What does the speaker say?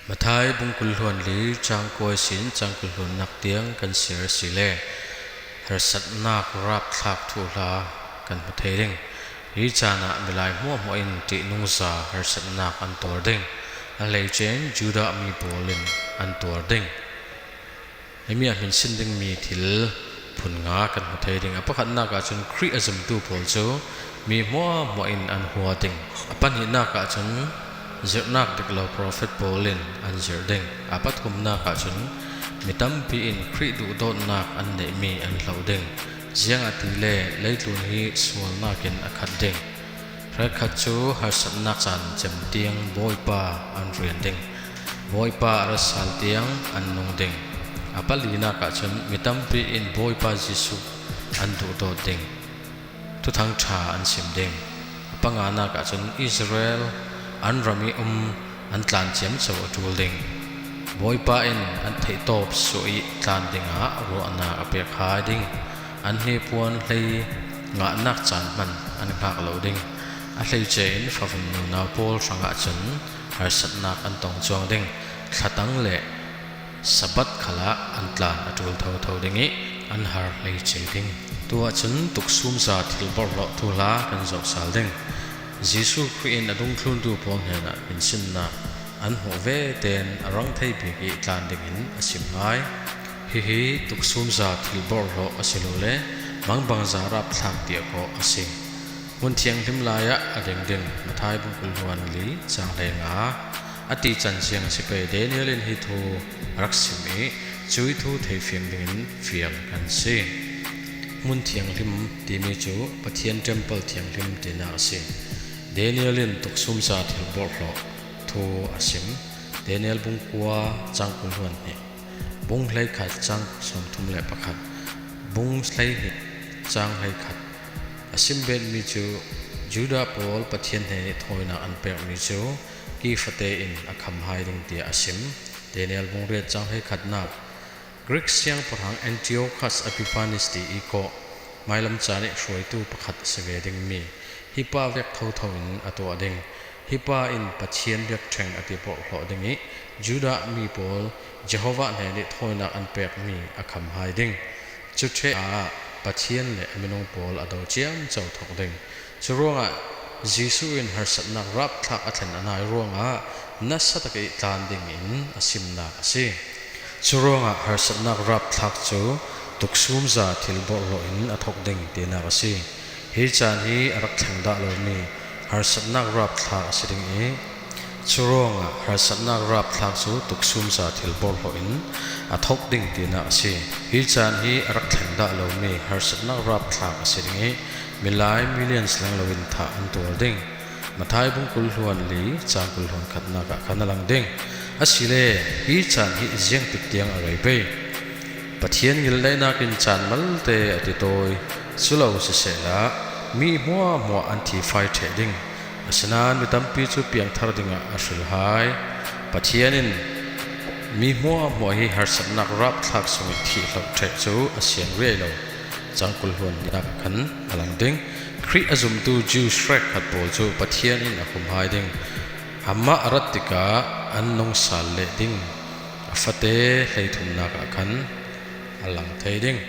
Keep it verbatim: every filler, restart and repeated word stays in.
Mathai bung kul hluan li, chang kua ihsin chang kul hluannak tiang kan siar a si le, harsatnak rapthlak thuhla kan hmu thei ding. Hi caan ah milai hmuahhmuah in ṭihnungza harsatnak an tuar ding. A hleice in Judah mi pawl in an tuar ding. Himi ah hminsin dingmi thil phun nga kan hmu thei ding. A pakhatnak ah cun Khrih a zumtu pawl cu mi hmuahhmuah in an hua ding. A pahnihnak ah cun zirhnak dik lo profet pawl in an zirh ding. A pathumnak ah cun mi tampi in Khrih duhdawtnak an neihmi an hloh ding. Ziangahtile leitlun hi sualnak in a khat ding. Hrekkhat cu harsatnak caan cem tiang Bawipa an rian ding. Bawipa a rat sal tiang an nung ding. A palinak ah cun mi tampi in Bawipa Jesuh an duhdawt ding. Thuthang ṭha an sim ding. A panganak ah cun Israel an ram i um an tlan ciamco a ṭul ding. Bawipa in an theihtawp suah i tlan dingah ruahnak a pek hai ding. An hnipuan hlei ngahnak caan hman an hngak lo ding. A hleice in favun nunau pawl hrangah cun harsatnak an tong cuang ding. Thlatang le Sabbath khalah an tlan a ṭul thotho ding i an har hleice ding. Tuah cun tuksumza thil borhhlawh thuhla kan zoh sal ding. Jesuh Khrih in a dungthluntu pawl hnenah hminsinnak an hmuh ve tein a rang thei bik i tlan dingin a sim ngai. Hihi tuksumza thil borhhlawh a si lo le mangbangza rapthlak tiah kawh a si. Hmun thianghlim lai ah a ding ding Mathai bung kul hluan li cang hleinga a tican ziang a si pei. Daniel in hi thu a rak sim i cui thu theifiang dingin fiang kan si. Hmun thianghlim timi cu Pathian temple thianghlim tinak a si. Daniel in tuksumza thil borhhlawh thu a sim. Daniel bung kua cang kul hluan hnih, bung hleikhat cang sawmthum le pakhat, bung hleihnih cang hleikhat. A sim betmi cu Judah pawl Pathian hnen i thawinak an pekmi cu kifate in a kham hai ding tiah a sim. Daniel bung riat cang hleikhatnak, Greek siangpahrang Antiochus Epiphanes ti i kawh, hmailam caan i hruaitu pakhat a si ve dingmi hi pa vek thotho in a tuah ding. Hi pa in Pathian biakṭheng a ti borhhlawh ding i Judah mi pawl Jehovah hnen i thawinak an pekmi a kham hai ding. Cu ṭheh ah Pathian le a minung pawl a do ciamco thok ding. Curuangah Jesuh in harsatnak rapthlak a thlen a nai ruangah nasa tak i tlan dingin a simnak a si. Curuangah harsatnak rapthlak cu tuksumza thil borhhlawh in a thok ding tinak a si. Hi caan hi a rak thleng dah lomi harsatnak rapthlak a si ding i, curuangah harsatnak rapthlak cu tuksumza thil borhhlawh in a thok ding tinak a si. Hi caan hi a rak thleng dah lomi harsatnak rapthlak a si ding i, milai millions leng loin thah an tuar ding. Mathai bung kul hluan li cang kul hluan khatnak ah khan a lang ding. Asile hi caan hi ziangtik tiang a rei pei. Pathian ngilneihnak in caan malte a titawi. Culo sisehla mi hmuahhmuah an thi fai ṭheh ding. Asinain mi tampi cu piangthar dingah a hril hai. Pathian in mi hmuahhmuah hi harsatnak rapthlak sungih thih hloh ṭheh cu a sian riai lo. Cang kul hluan hnihnak ah khan a lang ding. Khrih a zumtu Jews hrekkhat pawl cu Pathian in a khum hai ding. Amah a rat tikah an nung sal leh ding. A fate hleithumnak ah khan a lang thei ding.